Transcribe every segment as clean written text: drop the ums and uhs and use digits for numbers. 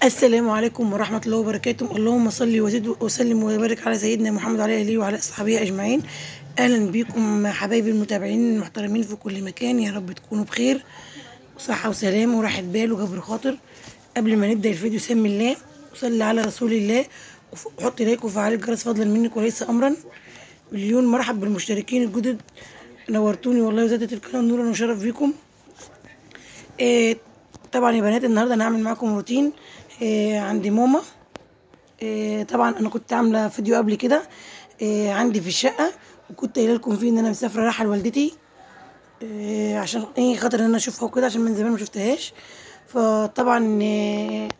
السلام عليكم ورحمة الله وبركاته. اللهم صل وزد وسلم وبارك على سيدنا محمد وعلى آله وعلى أصحابه أجمعين. أهلا بكم حبايبي المتابعين المحترمين في كل مكان، يا رب تكونوا بخير وصحة وسلام وراحة بال وجبر خاطر. قبل ما نبدأ الفيديو سمي الله وصلي على رسول الله وحط like وفعل الجرس فضلا منك وليس أمرا. مليون مرحب بالمشتركين الجدد، نورتوني والله وزادت القناة نورا وشرف بيكم. طبعا يا بنات النهارده انا هعمل معاكم روتين عندي ماما. طبعا انا كنت عامله فيديو قبل كده عندي في الشقة، وكنت قايله لكم فيه ان انا مسافرة رايحة لوالدتي عشان ايه خاطر ان انا اشوفها وكده، عشان من زمان ما شفتهاش. فطبعا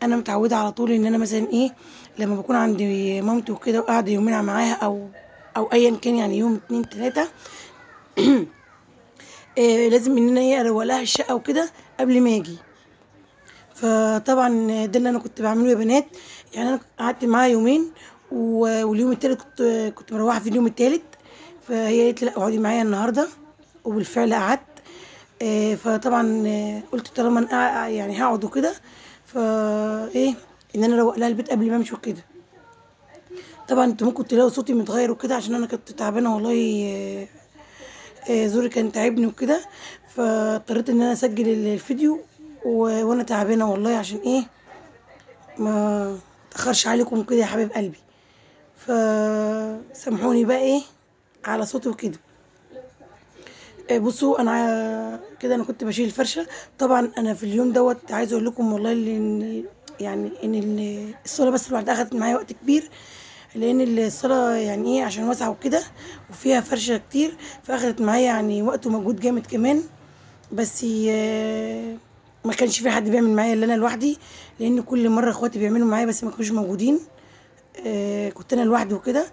انا متعوده على طول ان انا مثلا ايه لما بكون عندي مامتي وكده وقاعدة يومين معاها او ايا كان، يعني يوم اتنين تلاتة لازم ان انا ايه اروق لها الشقة وكده قبل ما اجي. فطبعا ده اللي انا كنت بعمله يا بنات. يعني انا قعدت معاها يومين، واليوم التالت كنت مروحة في اليوم التالت، فهي قالت لي لا اقعدي معايا النهارده، وبالفعل قعدت. فطبعا قلت طالما انا يعني هقعد وكده، فايه ان انا اروق لها البيت قبل ما امشي وكده. طبعا انتوا ممكن تلاقوا صوتي متغير وكده عشان انا كنت تعبانة والله، زوري كان تعبني وكده، فاضطريت ان انا اسجل الفيديو وانا تعبانة والله، عشان ايه ما اتاخرش عليكم كده يا حبايب قلبي. فسامحوني بقى ايه على صوتي وكده. بصوا انا كده انا كنت بشيل الفرشة. طبعا انا في اليوم دوت عايزه اقول لكم والله ان يعني ان الصاله بس لوحدها اخدت معايا وقت كبير، لان الصاله يعني ايه عشان واسعة وكده وفيها فرشه كتير، فاخدت معايا يعني وقت ومجهود جامد كمان. بس ما كانش في حد بيعمل معايا الا انا لوحدي، لان كل مرة اخواتي بيعملوا معايا بس ما كانوش موجودين، كنت انا لوحدي وكده.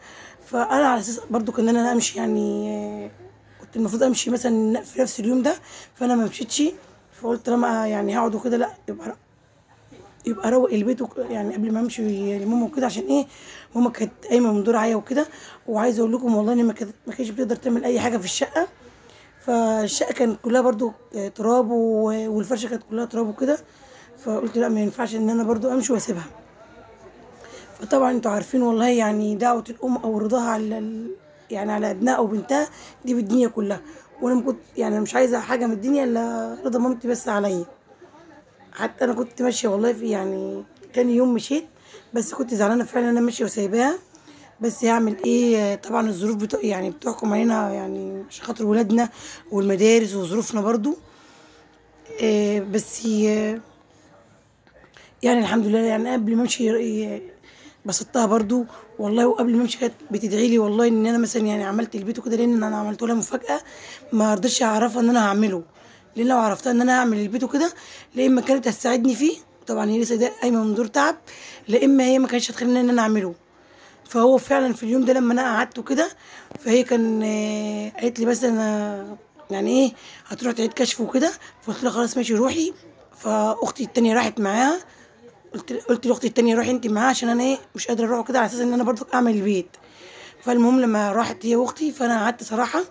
فانا على اساس برضو كان انا امشي، يعني كنت المفروض امشي مثلا في نفس اليوم ده، فانا ما مشيتش. فقلت لما يعني هقعد وكده لا يبقى اروق البيت يعني قبل ما امشي لماما وكده، عشان ايه ماما كانت قايمة من دور عيا وكده. وعايزه اقول لكم والله ان ما كانتش بتقدر تعمل اي حاجة في الشقة، فالشقه كانت كلها برضو تراب والفرشه كانت كلها تراب وكده. فقلت لا ما ينفعش ان انا برضو امشي واسيبها. فطبعا انتوا عارفين والله يعني دعوه الام او رضاها على يعني على ابنها او بنتها دي بالدنيا كلها، وانا كنت يعني مش عايزه حاجة من الدنيا الا رضا مامتي بس عليا. حتى انا كنت ماشية والله في يعني تاني يوم مشيت، بس كنت زعلانة فعلا انا ماشية وسايباها، بس هعمل ايه؟ طبعا الظروف يعني بتحكم علينا، يعني عشان خاطر ولادنا والمدارس وظروفنا برضو. بس يعني الحمد لله، يعني قبل ما امشي بسطتها برضو والله، وقبل ما امشي كانت بتدعي لي والله ان انا مثلا يعني عملت البيت وكده، لان انا عملته لها مفاجاة ما رضيتش اعرفها ان انا هعمله، لان لو عرفتها ان انا هعمل البيت وكده لا اما كانت هتساعدني فيه، طبعا هي لسه قايمة من دور تعب، لا اما هي ما كانتش هتخليني ان انا اعمله. فهو فعلا في اليوم ده لما انا قعدت وكده، فهي كان قالت لي بس انا يعني ايه هتروح تعيد كشف وكده، فقلت لها خلاص ماشي روحي. فاختي التانية راحت معاها، قلت لاختي التانية روحي انت معاها عشان انا ايه مش قادرة اروح كده، على اساس ان انا برضو اعمل البيت. فالمهم لما راحت هي واختي، فانا قعدت صراحة،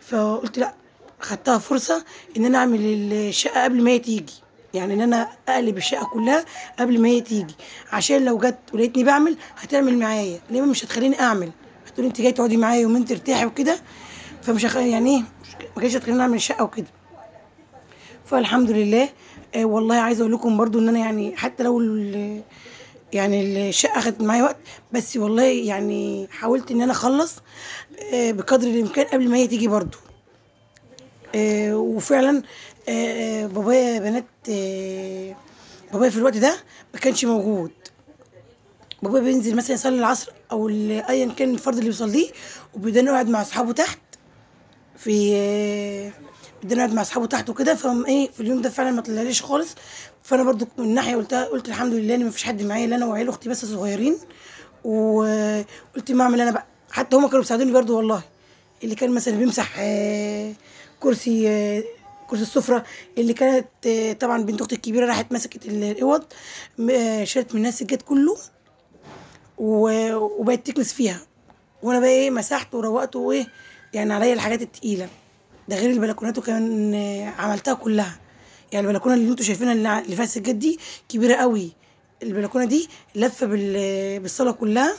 فقلت لا خدتها فرصة ان انا اعمل الشقة قبل ما هي تيجي، يعني ان انا اقلب الشقة كلها قبل ما هي تيجي، عشان لو جت ولقيتني بعمل هتعمل معايا، ليه مش هتخليني اعمل، هتقول انت جاية تقعدي معايا يومين ترتاحي وكده، فمش يعني ايه ما كانتش هتخليني اعمل الشقة وكده. فالحمد لله والله عايزه اقول لكم برضو ان انا يعني حتى لو يعني الشقة اخدت معايا وقت، بس والله يعني حاولت ان انا اخلص بقدر الامكان قبل ما هي تيجي برضو. وفعلا بابايا يا بنات، بابايا في الوقت ده ما كانش موجود. بابايا بينزل مثلا يصلي العصر او ايا كان الفرض اللي بيصليه، وبيدنا قاعد مع اصحابه تحت في بدنا قاعد مع اصحابه تحت وكده. فهم ايه في اليوم ده فعلا ما طلعليش خالص. فانا برضو من ناحية قلت الحمد لله ان ما فيش حد معايا الا انا وعيال اختي بس صغيرين، وقلت ما اعمل انا بقى. حتى هما كانوا بيساعدوني برضو والله، اللي كان مثلا بيمسح كرسي السفرة، اللي كانت طبعا بنت اختي الكبيرة راحت مسكت الاوض شالت من الناس السجاد كله وبقت تكنس فيها، وانا بقى ايه مسحت وروقت وايه يعني عليا الحاجات التقيله ده، غير البلكونات وكمان عملتها كلها. يعني البلكونه اللي انتوا شايفينها اللي فيها السجاد دي كبيرة قوي، البلكونه دي لفه بالصاله كلها،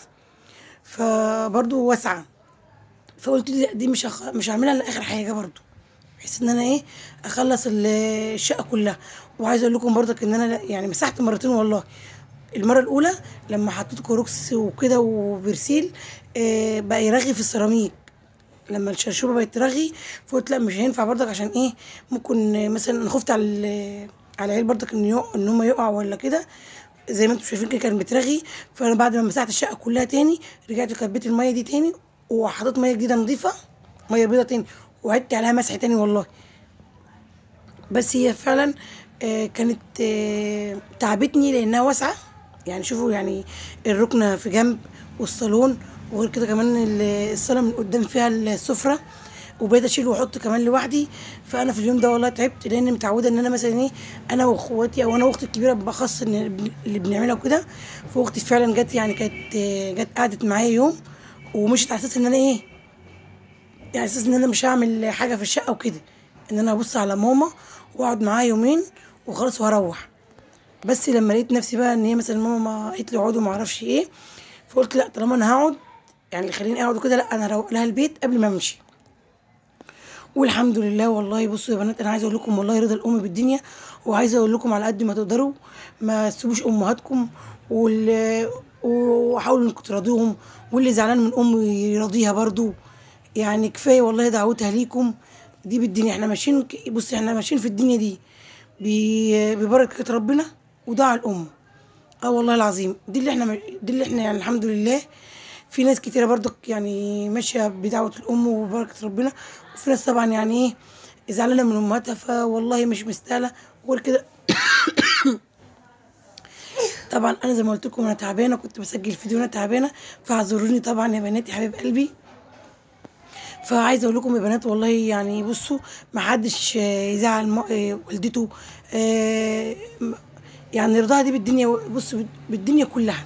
فبرضو واسعة. فقلت دي مش هعملها لاخر حاجة برضو، بحيث ان انا ايه اخلص الشقة كلها. وعايزه اقول لكم برضك ان انا يعني مسحت مرتين والله. المرة الاولى لما حطيت كروكس وكده وبرسيل بقى يرغي في السيراميك، لما الشرشوبه بقت ترغي فقلت لا مش هينفع برضك، عشان ايه ممكن مثلا خفت على العيال برضك ان هم يقعوا ولا كده، زي ما انتم شايفين كده كان بترغي. فانا بعد ما مسحت الشقة كلها تاني رجعت كبيت المية دي تاني، وحطيت مية جديدة نظيفة، مية بيضة تاني، وعدت عليها مسح تاني والله. بس هي فعلا كانت تعبتني لانها واسعة، يعني شوفوا يعني الركنه في جنب والصالون، وغير كده كمان الصاله من قدام فيها السفرة، وبقيت اشيل واحط كمان لوحدي. فانا في اليوم ده والله تعبت، لان متعوده ان انا مثلا ايه انا واخواتي او انا واختي الكبيرة باخص ان اللي بنعملها وكده. فاختي فعلا جت، يعني كانت جت قعدت معايا يوم ومشيت على اساس ان انا ايه، يعني اساس ان انا مش هعمل حاجة في الشقة وكده، ان انا ابص على ماما واقعد معاها يومين وخلاص وهروح. بس لما لقيت نفسي بقى ان هي مثلا ماما قالت لي اقعد وما اعرفش ايه، فقلت لا طالما انا هقعد يعني اللي خليني اقعد وكده، لا انا هروق لها البيت قبل ما امشي. والحمد لله والله. بصوا يا بنات انا عايزه اقول لكم والله رضا الام بالدنيا، وعايزه اقول لكم على قد ما تقدروا ما تسيبوش امهاتكم، وحاولوا انكم تراضيهم، واللي زعلان من امه يراضيها برضو، يعني كفاية والله دعوتها ليكم دي بالدنيا. احنا ماشيين، بصي احنا ماشيين في الدنيا دي ببركة ربنا ودعاء الام. والله العظيم دي اللي احنا، دي اللي احنا يعني الحمد لله. في ناس كتيرة برضك يعني ماشية بدعوة الام وبركة ربنا، وفي ناس طبعا يعني ايه زعلانة من امهاتها، فوالله مش مستاهلة. وغير كده طبعا انا زي ما قلت لكم انا تعبانة، كنت بسجل فيديو وانا تعبانة، فاعذروني طبعا يا بناتي حبايب قلبي. فعايزه اقول لكم يا بنات والله يعني بصوا ما حدش يزعل والدته، يعني رضاها دي بالدنيا، بصوا بالدنيا كلها.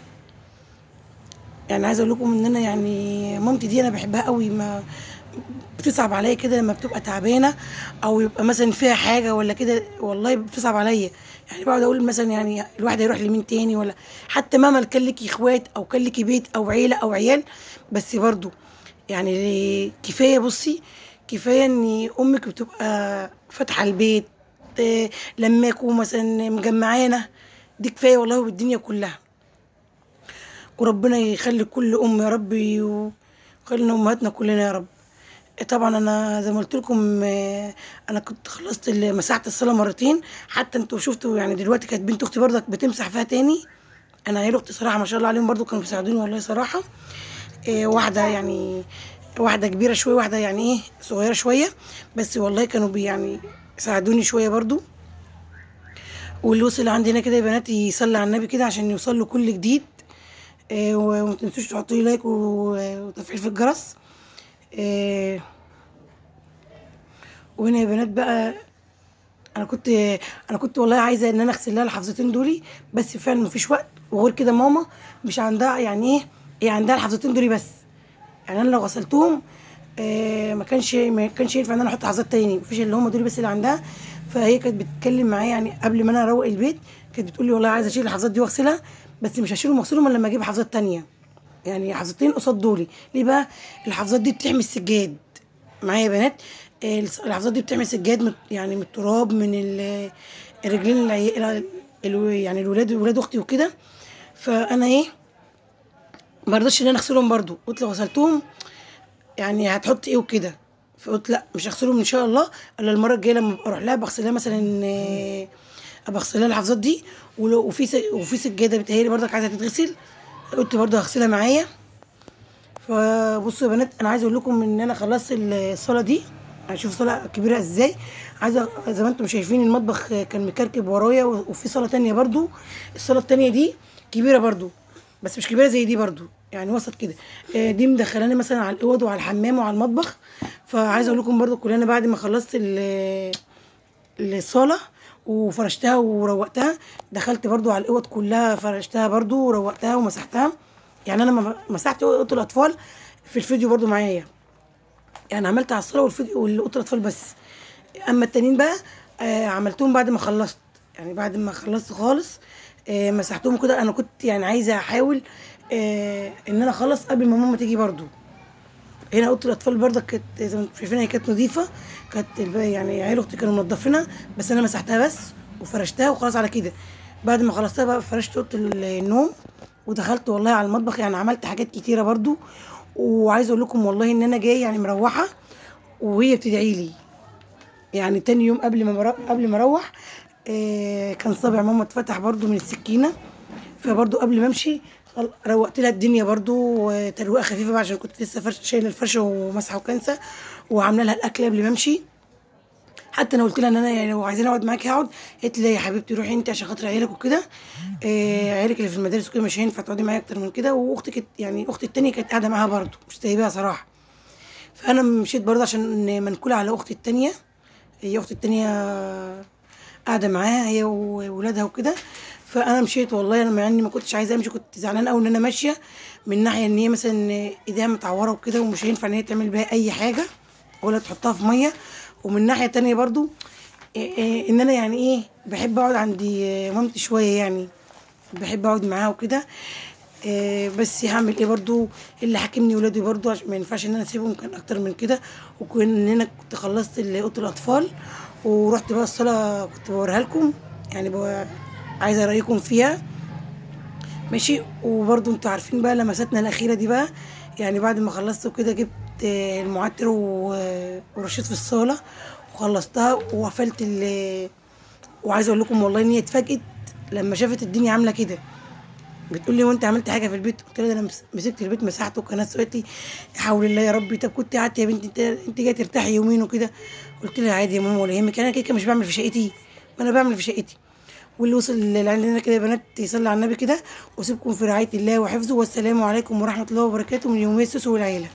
يعني عايزه اقول لكم ان انا يعني مامتي دي انا بحبها قوي، ما بتصعب عليا كده لما بتبقى تعبانة او يبقى مثلا فيها حاجة ولا كده، والله بتصعب عليا. يعني بقعد اقول مثلا يعني الواحد هيروح لمين تاني، ولا حتى مهما كان لك اخوات او كان لك بيت او عيله او عيال، بس برضو يعني كفاية. بصي كفاية ان امك بتبقى فاتحة البيت لماكوا مثلا مجمعانا، دي كفاية والله بالدنيا كلها. وربنا يخلي كل ام يا رب، ويخلينا امهاتنا كلنا يا رب. طبعا انا زي ما قلت لكم انا كنت خلصت مسحت الصاله مرتين، حتى انتوا شفتوا يعني دلوقتي كانت بنت اختي برضك بتمسح فيها تاني. انا عيال اختي صراحة ما شاء الله عليهم برضو كانوا بيساعدوني والله صراحة، واحدة يعني واحدة كبيرة شوية، واحدة يعني ايه صغيرة شوية، بس والله كانوا يعني ساعدوني شوية برضو. واللي وصل عندنا كده يا بنات يصلي على النبي كده عشان يوصل له كل جديد، وما تنسوش تحطوا لي like وتفعيل في الجرس. وهنا يا بنات بقى انا كنت والله عايزه ان انا اغسل لها الحفظتين دولي، بس فعلا مفيش وقت. وغير كده ماما مش عندها يعني ايه، هي عندها الحفظتين دولي بس، يعني انا لو غسلتهم ما كانش ينفع ان انا احط حفظات تاني، مفيش اللي هم دول بس اللي عندها. فهي كانت بتتكلم معايا يعني قبل ما انا اروق البيت، كانت بتقول لي والله عايزه اشيل الحفظات دي واغسلها، بس مش هشيلهم واغسلهم الا لما اجيب حفظات تانية، يعني حفظتين قصاد دولي. ليه بقى؟ الحفظات دي بتحمي السجاد معايا يا بنات، الحفظات دي بتحمي السجاد يعني من التراب، من الرجلين يعني الولاد ولاد اختي وكده. فانا ايه ما رضيتش ان انا اغسلهم برضو، قلت لو غسلتهم يعني هتحط ايه وكده، فقلت لا مش هغسلهم ان شاء الله الا المرة الجاية لما اروح لها بغسلها مثلا، ابقى اغسل لها الحفظات دي. وفي سجادة بتهيألي برضك عايزه تتغسل، قلت برضه هغسلها معايا. فبصوا يا بنات انا عايزه اقول لكم ان انا خلصت الصاله دي، هشوف صاله كبيرة ازاي. عايزه زي ما انتم شايفين المطبخ كان مكركب ورايا، وفي صاله تانية برضو، الصاله التانية دي كبيرة برضو بس مش كبيرة زي دي برضو، يعني وسط كده. دي مدخلاني مثلا على الاوض وعلى الحمام وعلى المطبخ. فعايزه اقول لكم برضو كلنا بعد ما خلصت الصاله وفرشتها وروقتها، دخلت برضو على الاوض كلها فرشتها برضو وروقتها ومسحتها. يعني انا مسحت اوضة الاطفال في الفيديو برضو معايا، يعني عملت على الصاله والفيديو والاوضه الاطفال بس. اما التانيين بقى عملتهم بعد ما خلصت، يعني بعد ما خلصت خالص مسحتهم كده. انا كنت يعني عايزه احاول ان انا اخلص قبل ما ماما تيجي برضو. هنا اوضة الاطفال برضك كانت زي ما انتم شايفين هي كانت نظيفة، كانت يعني عيال اختي كانوا منضفينها، بس انا مسحتها بس وفرشتها وخلاص على كده. بعد ما خلصتها بقى فرشت اوضة النوم ودخلت والله على المطبخ، يعني عملت حاجات كتيرة برضو. وعايزه اقول لكم والله ان انا جاية يعني مروحة وهي بتدعي لي، يعني تاني يوم قبل ما اروح كان صابع ماما اتفتح برضو من السكينة، فبرضو قبل ما امشي روقت لها الدنيا برضو ترويقه خفيفة بقى، عشان كنت لسه شايله الفرشة ومسحه وكنسه وعامله لها الاكل قبل ما امشي. حتى انا قلت لها ان انا يعني لو عايزين اقعد معاكي هقعد، قالت لي يا حبيبتي روحي انت عشان خاطر عيالك وكده، عيالك اللي في المدارس وكده مش هينفع تقعدي معايا اكتر من كده. واختي يعني اختي التانية كانت قاعدة معاها برضو مش سايباها صراحة، فانا مشيت برضو عشان منكوله على اختي التانية، هي اختي التانية قاعدة معاها هي وولادها وكده. فانا مشيت والله انا مع اني ما كنتش عايزه امشي، كنت زعلانة قوي ان انا ماشية، من ناحية ان هي مثلا ايديها متعوره وكده ومش هينفع ان هي تعمل بيها اي حاجة ولا تحطها في مية، ومن ناحية تانية برضو ان انا يعني ايه بحب اقعد عند مامتي شوية، يعني بحب اقعد معاها وكده. بس هعمل ايه برضو، اللي حاكمني ولادي برضو عشان ما ينفعش ان انا اسيبهم كان اكتر من كده. وكان انا كنت خلصت اوضة الاطفال ورحت بقى الصاله، كنت بوريها لكم يعني عايزه رايكم فيها ماشي. وبرضو انتوا عارفين بقى لمساتنا الاخيرة دي بقى، يعني بعد ما خلصت وكده جبت المعطر ورشيت في الصاله وخلصتها وقفلت. وعايزه اقول لكم والله ان هي اتفاجئت لما شافت الدنيا عامله كده، بتقول لي وانت عملت حاجة في البيت؟ قلت لها ده انا مسكت البيت مسحته وكنسته. قالت لي حول الله يا ربي، طب كنت قعدت يا بنتي انت جاية ترتاحي يومين وكده. قلت لها عادي يا ماما ولا يهمك، انا كده مش بعمل في شقتي، ما انا بعمل في شقتي. واللي وصل لعندنا كده يا بنات يصلي على النبي كده، واسيبكم في رعاية الله وحفظه، والسلام عليكم ورحمة الله وبركاته من يومية سوسو والعيلة.